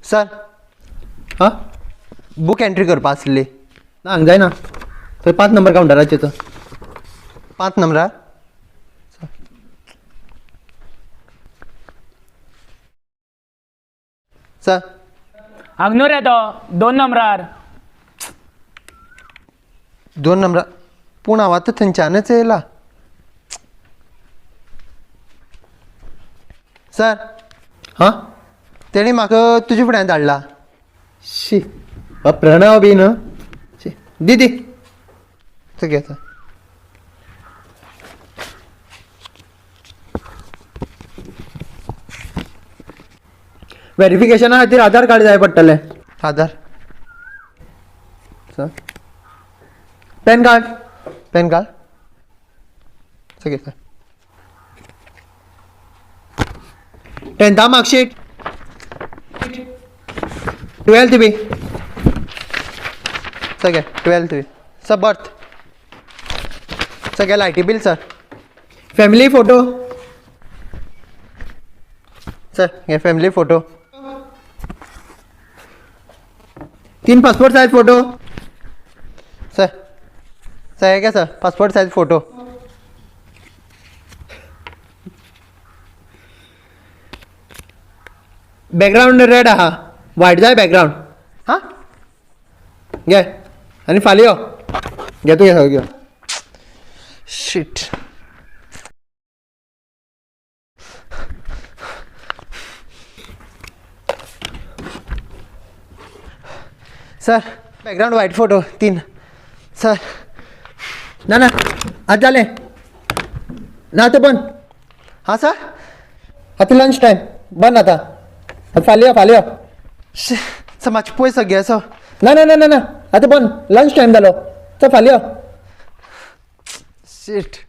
Sir, हां, book entry करपा आसली. ना, हांगा जायना. थंय 5 नंबर कावंटराचेर चल. 5 नंबरार? सर. हांगा न्हू रे तो, 2 नंबरार. 2 नंबरार? पूण हांव आतां थंयच्यानच येयला सर. हां. तेणी म्हाका तुजे फुड्यान धाडला. शी, हो प्रणव बी न्हू. शी, दी दी. घे सर. वेरिफिकेशना खातीर आधार कार्ड जाय पडटलें. Aadhaar sir. PAN card. PAN card sir, घे सर. 10था मार्कशीट, 12th बी. सर घे, 12th बी सर. बर्थ सर, घे लायटी bill sir. Family photo. Sir घे, family photo. 3 passport size photo. Sir, sir हे घे sir, passport size photo. Background red आहा, वायट जाय बॅकग्रावंड. हां. घे आनी फाल्यां यो. घे, तूं घे सगळें. Shit sir, background white photo 3 sir. ना ना, आतां जालें ना, आतां बंद. हां सर. आतां लंच टायम, बंद आतां. आतां फाल्यां यो, फाल्यां यो. सर, मातशें पळय सगळें सर. ना ना ना ना ना, आतां बंद, लंच टायम जालो. चल, फाल्यां यो. शीट.